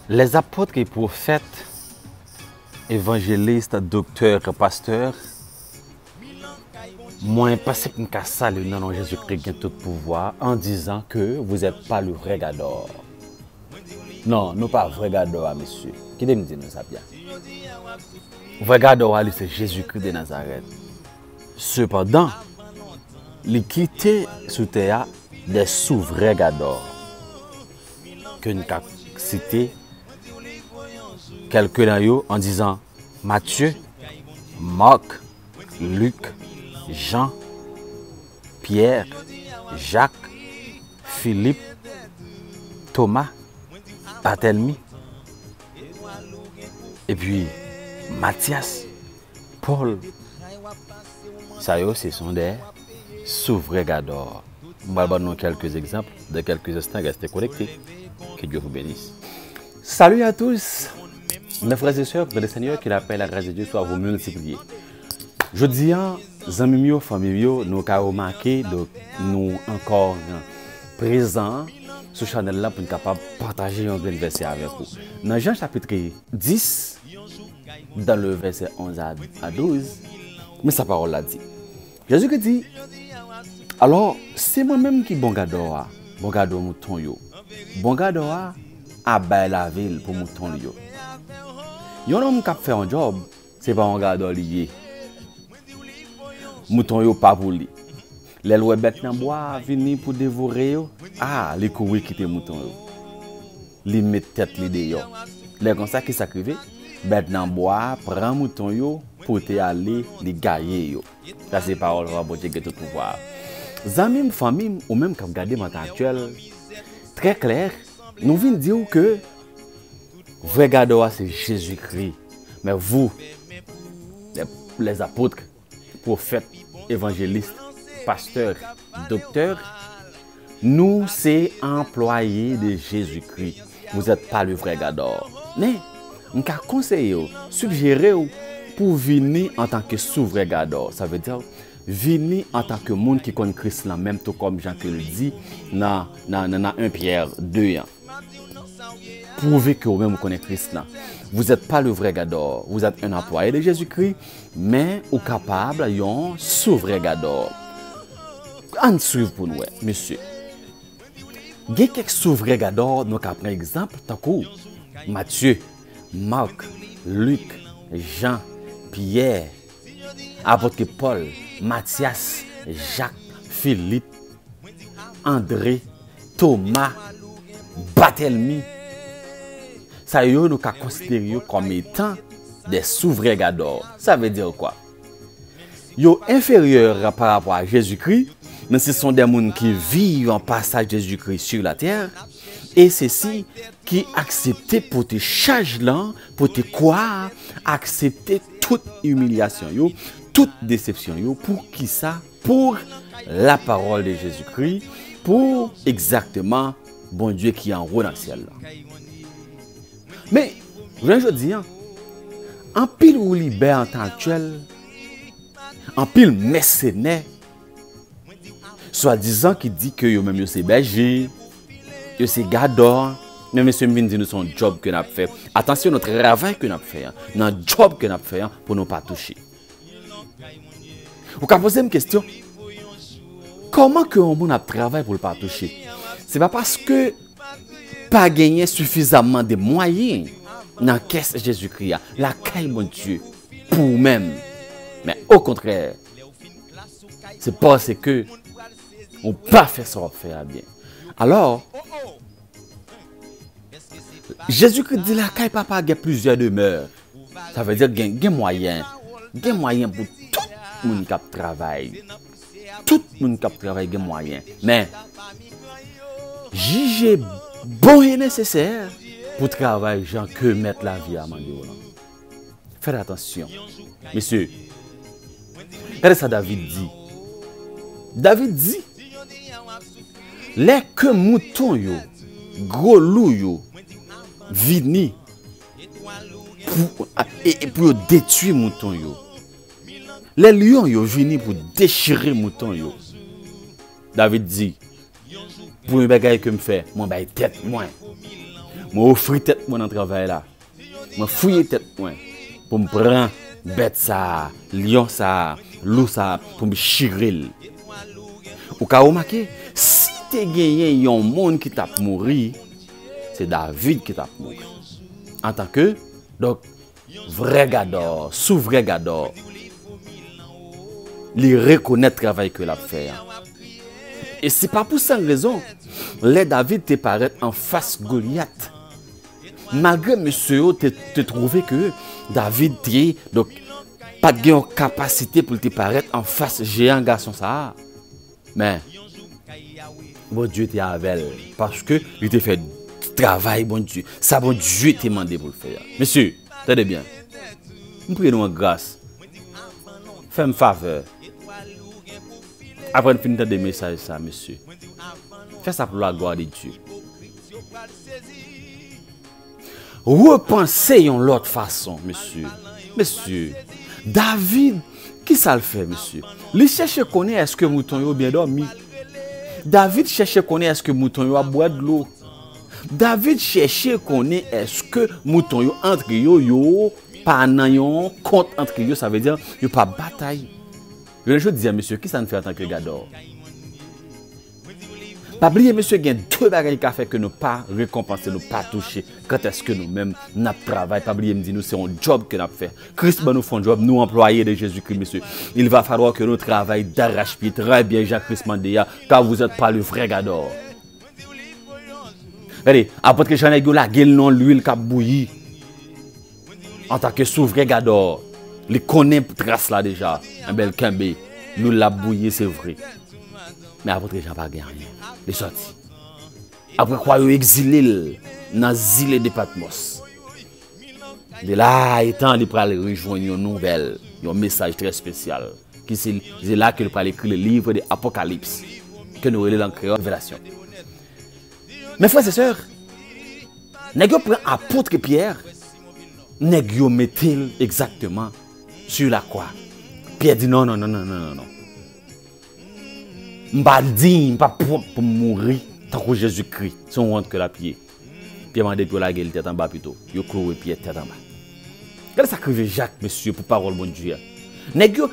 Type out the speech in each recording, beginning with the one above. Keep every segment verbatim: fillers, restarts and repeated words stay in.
Lèzapòt e pwofèt, evanjelis, doktè, pastè, mwen panse m ka salye nan non Jezikri ki gen tout pouvwa, an dizan ke vous êtes pas le vrai gadò. Non, nou pa vrè gadò a, mesye. Kite m di nou sa byen. Vrè gadò a, li se Jezikri de Nazarèt. Sepandan, li kite sou tè a de sou vrè gadò ke n ka site kèlke nan yo an dizan Matye, Mak, Lik, Jan, Pyè, Jak, Filip, Toma, Batèlmi, epi Matyas, Pòl. Sa yo, se son de sou vrè gadò. M pral ban nou kèlke egzanp, dans quelques instants, restez connectés. Que Dieu vous bénisse. Salut à tous, mes frères et sœurs dans le Seigneur, que la paix et la grâce de Dieu soient vous multipliées. Jodi a, zanmi m yo, fanmi m yo, nou ka remake, donk, nou ankò prezan sou chanèl la pou n kapab pataje yon grenn vèsè avèk ou. Nan Jan chapit dis, dans le verset onze à, à douze, men sa pawòl la di. Jezi ki di, alò, se mwen menm ki bon gadò a, bon gadò mouton yo. Bon gadò a ap bay lavi l pou mouton li yo. Yon nonm k ap fè yon djòb, se pa yon gadò li ye. Mouton yo pa pou li. Lè l wè bèt nan bwa a vini pou devore yo, a, li kouri kite mouton yo. Li met tèt li deyò. Lè konsa, ki sa k rive? Bèt nan bwa a pran mouton yo, pote ale, li gaye yo. Sa se pawòl Papa Bondye gen tout pouvwa a. Zanmi m, fanmi m, ou menm k ap gade m an tan aktyèl, trè klè, nou vin di w ke vrè gadò a se Jezikri. Men vous, les, les apôtres, pwofèt, evanjelis, pastè, doktè, nou se anplwaye de Jezikri. Vous êtes pas le vrai gadò. Men, m ka konseye w, sijere w pou vini antanke sou vrè gadò. Sa vle di, vini antanke moun ki konn Kris lan, menm tou kòm jan ke l di nan, nan, nan, nan en Pyè de an. Pwouve ke ou menm ou konnen Kris lan. Vous êtes pas le vrai gadò. Vous êtes un employé de Jésus-Christ, men ou kapab yon sou vrè gadò. Ann swiv pou n wè, mesye. Gen kèk sou vrè gadò nou ka pran egzanp, tankou Matye, Mak, Lik, Jan, Pyè, apot Pòl, Matyas, Jak, Filip, Andre, Toma, Batèlmi. Sa yo, nou ka konsidere yo kòm etan de sou vrè gadò. Sa vle di kwa? Yo enferyè pa rapò a Jezikri, men se son de moun ki viv an pasaj Jezikri sur la tè, e sesi ki aksepte pote chaj lan, pote kwa, aksepte tout imilyasyon yo, tout desepsyon yo. Poukisa? Pour la parole de Jésus-Christ, pou egzakteman Bondye ki anwo nan syèl la. Men, jounen jodi a, anpil woulibè an tan aktyèl, anpil mèsenè, swadizan ki di ke yo menm yo se bèje, yo se gadò, men mesye m vin di nou se yon djòb ke n ap fè. Atansyon nan travay ke n ap fè an, nan djòb ke n ap fè an pou nou pa touche. Ou ka poze m kesyon, kòman ke yon moun ap travay pou l pa touche? Se pa paske pa genyen sifizamman de mwayen nan kès Jezikri a, lakay Bondye, pou ou menm. Men okontrè, se paske ou pa fè sa w ap fè a byen. Alò, Jezikri di lakay Papa gen plizyè demè. Sa vle di gen, gen mwayen. Gen mwayen pou tout moun k ap travay. Tout moun k ap travay gen mwayen. Men, jije bon e nesesè pou travay jan ke mèt lavi a mande w lan. Fè atansyon. Mesye, gade sa David di. David di, lè ke mouton yo, gwo lou yo, vini pou, e, e pou yo detwi mouton yo, lè lyon yo vini pou dechire mouton yo, David di, premye bagay ke m fè, mwen bay tèt mwen. Mwen ofri tèt mwen nan travay la. Mwen fouye tèt mwen pou m pran bèt sa a, lyon sa a, lou sa a, pou m chire l. Ou ka remake, si te genyen yon moun ki t ap mouri, se David ki t ap mouri. Antanke, donk, vrè gadò, sou vrè gadò, li rekonèt travay ke l ap fè a. E se pa pou san rezon, lè David te parèt anfas Golyat, malgre mesye yo te, te twouve ke David te, donk, pa t gen yon kapasite pou l te parèt anfas jeyan gason sa a, men Bondye te avè l, paske li te fè travay Bondye, sa Bondye te mande pou l fè a. Mesye, tande byen. M priye nou an gras. Fè m favè. Apre n fin tande mesaj sa, mesye, fè sa pou la glwa de Dye. Repanse yon lòt fason, mesye. Mesye, David, ki sa l fè, mesye? Li chèche konnen èske mouton yo byen dòmi. David chèche konnen èske mouton yo ap bwè dlo. David chèche konnen èske mouton yo antre yo, yo pa nan yon kont antre yo, sa vle di yo pa batay. Jounen jodi a, mesye, ki sa n fè antanke gadò? Pa bliye, mesye, gen de bagay ki ka fè ke nou pa rekonpanse, nou pa touche. Kantèske nou menm, n ap travay? Pa bliye, m di nou, se yon djòb ke n ap fè. Kris ban nou fè yon djòb, nou anplwaye de Jezikri, mesye. Il va falloir que nous travaille d'arrache-pied. Trè byen, jan Kris mande a, car vous êtes pas le vrai gadò. Gade, apot Jan, nèg yo lage l nan lwil k ap bouyi. Antanke sou vrè gadò, li konnen tras la deja. Enben, l kenbe. Lwil la ap bouyi, se vre. Men apot Jan pa gen anyen. Li sòti. Apre kwa yo egzile l nan zile de Patmòs. De la etan li pral rejwenn yon nouvèl, yon mesaj trè espesyal, ki se, se la ke li pral ekri le livre de Apokalips, ke nou rele l an kreyòl Revelasyon. Men frè e sè, nèg yo pran apot Pyè, nèg yo mete l egzakteman sur la croix. Pyè di non, non, non, non, non, non, non. M pa diy, m pa pwòp pou m mouri tankou Jezikri. Se yon wont ke l ap ye. Pyè mande pou yo lage l tèt anba pito. Yo kloure Pyè tèt anba. Gade sa k rive Jak, mesye, pou pawòl Bondye a. Nèg yo,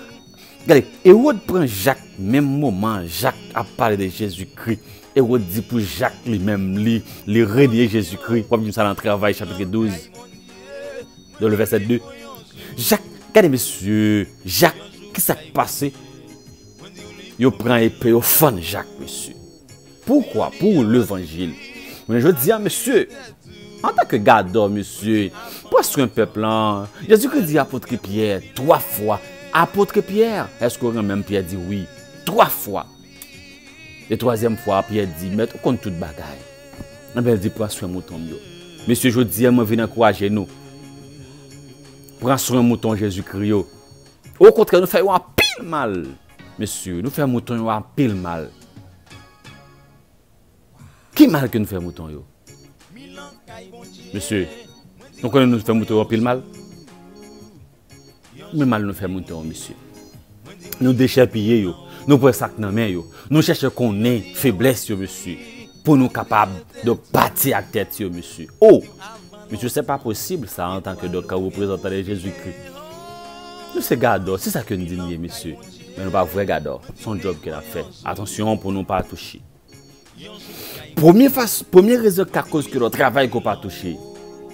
gade, Ewòd pran Jak, menm moman Jak ap pale de Jezikri, Ewòd di pou Jak li menm, li, li renye Jezikri. W ap jwenn sa nan Travay, chapit douz, dans le verset deux. Jak, gade, mesye, Jak, ki sa k pase? Yo pran epe, yo fann Jak, mesye. Poukwa? Pou levanjil. Men jodi a, mesye, antanke gadò, mesye, pran swen pèp lan. Jezikri di apot Pyè twa fwa, apot Pyè, èske w renmen m? Pyè di wi. Twa fwa. E twazyèm fwa a, Pyè di, Mèt, ou konn tout bagay. Enben, l di, pran swen mouton m yo. Mesye, jodi a, mwen vin ankouraje nou. Pran swen mouton Jezikri yo. Okontrè, nou fè yo anpil mal. Mesye, nou fè mouton yo anpil mal. Ki mal ke nou fè mouton yo? Mesye, nou konnen nou fè mouton yo anpil mal? Men mal nou fè mouton yo, mesye. Nou dechèpiye yo. Nou pran sa k nan men yo. Nou chèche konnen feblès yo, mesye. Pou nou kapab, donk, pati ak tèt yo, mesye. O! Mesye, se pa posib sa, antanke, donk, reprezantan de Jezikri. Nou se gadò, se sa ke n di n ye, mesye. Men nou pa vrè gadò. Se yon djòb ke n ap fè. Atansyon pou nou pa touche. Premye fas, premye rezon k ka koz ke w travay ke w pa touche,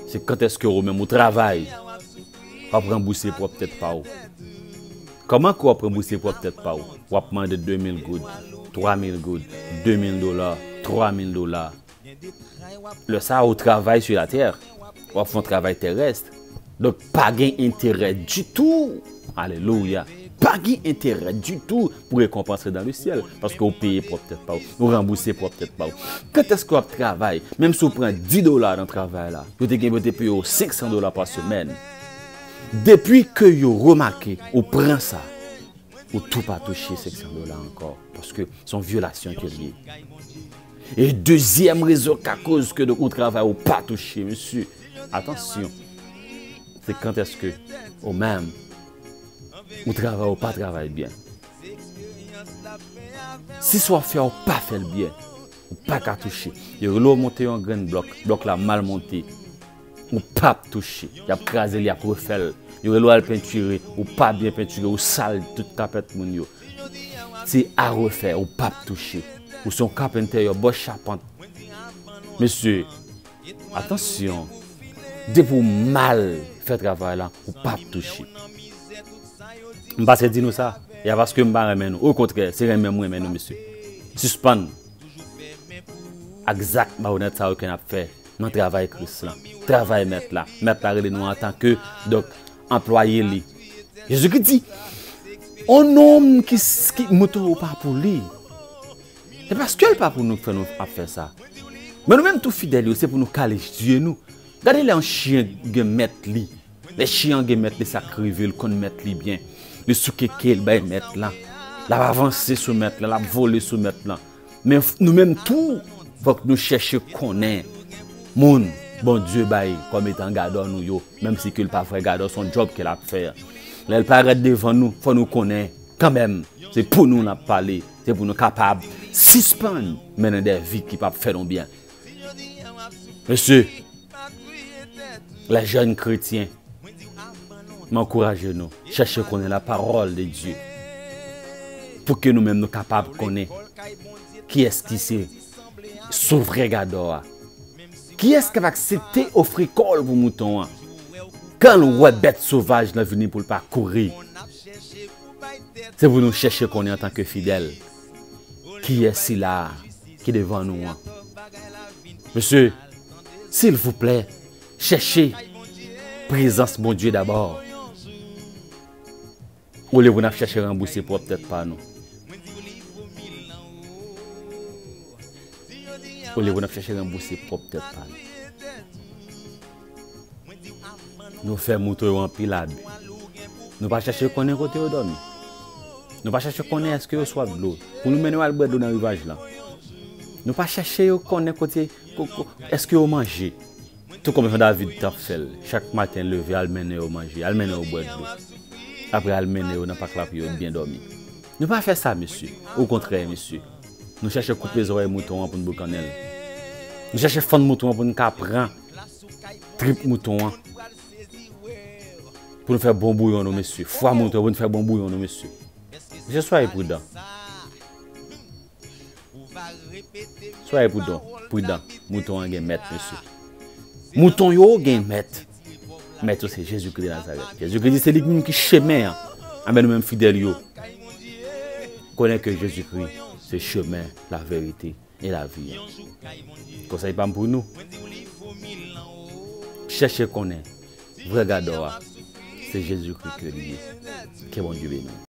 se kantèske ou menm ou travay, w ap ranbouse pwòp tèt pa w. Kòman ke w ap ranbouse pwòp tèt pa w? W ap mande de mil goud, twa mil goud, de mil dola, twa mil dola. Lè sa a, ou travay sou latè. W ap fè yon travay terès. Donk, pa gen enterè ditou. Alelouya. Pa gen enterè ditou pou rekonpans nan le syèl. Paske ou peye pwòp tèt pa w. Ou ranbouse pwòp tèt pa w. Kantèske w ap travay? Menm si w pran dis dola nan travay la, yo te gen pou yo te peye w senk san dola pa semèn. Depi ke yo remake ou pran sa, ou tou pa touche senk san dola ankò. Paske se yon vyolasyon ke l ye. E dezyèm rezon ka koz ke donk ou travay ou pa touche, mesye. Atansyon. Se kantèske ou menm ou travay ou pa travay byen. Si sa w ap fè a ou pa fè l byen, Ou pa ka touche. Yo rele w monte yon grenn blòk, blòk la mal monte. Ou p ap touche. Y ap kraze l, y ap refè l. Yo rele w al pentire, ou pa byen pentire, ou sal tout kapèt moun yo. Se a refè, ou p ap touche. Ou se yon kapentè, yo bò chapant. Mesye, atansyon. Depi w mal fè travay la, ou p ap touche. M pase di nou sa, e pa paske m pa renmen nou. Okontrè, se renmen m renmen nou, mesye. Sispann ak zak malonèt sa yo ke n ap fè nan travay Kris lan, travay Mèt la. Mèt la rele nou antanke, donk, anplwaye li. Jezikri di, on nonm ki, ki mouton yo pa pou li. Se paske l pa pou nou k fè nou ap fè sa. Men nou menm tou fidèl yo, se pou nou kale zye nou. Gade lè yon chen gen mèt li. Lè chen an gen mèt li, sa k rive, l konn mèt li byen. Li souke ke l bay mèt lan. L ap avanse sou mèt lan, l ap vole sou mèt lan. Men f- nou menm tou, fòk nou chèche konnen moun Bondye bay kòm etan gadò nou yo, menm si ke l pa vrè gadò, se yon djòb ke l ap fè. Lè l parèt devan nou, fò nou konnen kanmenm, se pou nou l ap pale, se pou nou kapab sispann mennen de vi ki p ap fè nou byen. Mesye, les jeunes chrétiens, m ankouraje nou, chèche konnen la parole de Dieu. Pou ke nou menm nou kapab konnen kiyès ki se sou vrè gadò a. Kiyès k ap aksepte ofri kò l pou mouton an? Kan l wè bèt sovaj lan vini pou l pa kouri. Se pou nou chèche konnen antanke fidèl. Kiyès sila a ki devan nou an? Mesye, silvouplè, chèche prezans Bondye dabò. Olye pou n ap chèche ranbouse pwòp tèt pa nou. Olye pou n ap chèche ranbouse pwòp tèt pa nou. Nou fè mouton yo anpil abi. Nou pa chèche konnen kote yo dòmi. Nou pa chèche konnen èske yo swaf dlo. Pou nou mennen yo al bwè dlo nan rivaj lan. Nou pa chèche yo konnen kote, ko- ko- èske yo manje. Tou kòm jan David t ap fè l, chak maten leve, al mennen yo manje, al mennen yo bwè dlo. Apre al mennen yo nan pak lapli yo byen dòmi. Nou pa fè sa, mesye. Okontrè, mesye. Nou chèche koupe zòrèy mouton an pou n boukannen l. Nou chèche fann mouton an pou n ka pran trip mouton an. Pou nou fè bon bouyon nou, mesye. Fwa mouton an pou nou fè bon bouyon nou, mesye. Mesye, soyez prudent. Soyez prudent, prudent. Mouton an gen mèt, mesye. Mouton yo gen mèt. Mèt yo se Jezikri de Nazarèt. Jezikri di se li menm ki chemen an. Anben nou menm fidèl yo, konnen ke Jezikri se chemen, laverite e lavi an. Konsèy pa m pou nou, chèche konnen vrè gadò a, se Jezikri ke li ye. Ke Bondye beni w.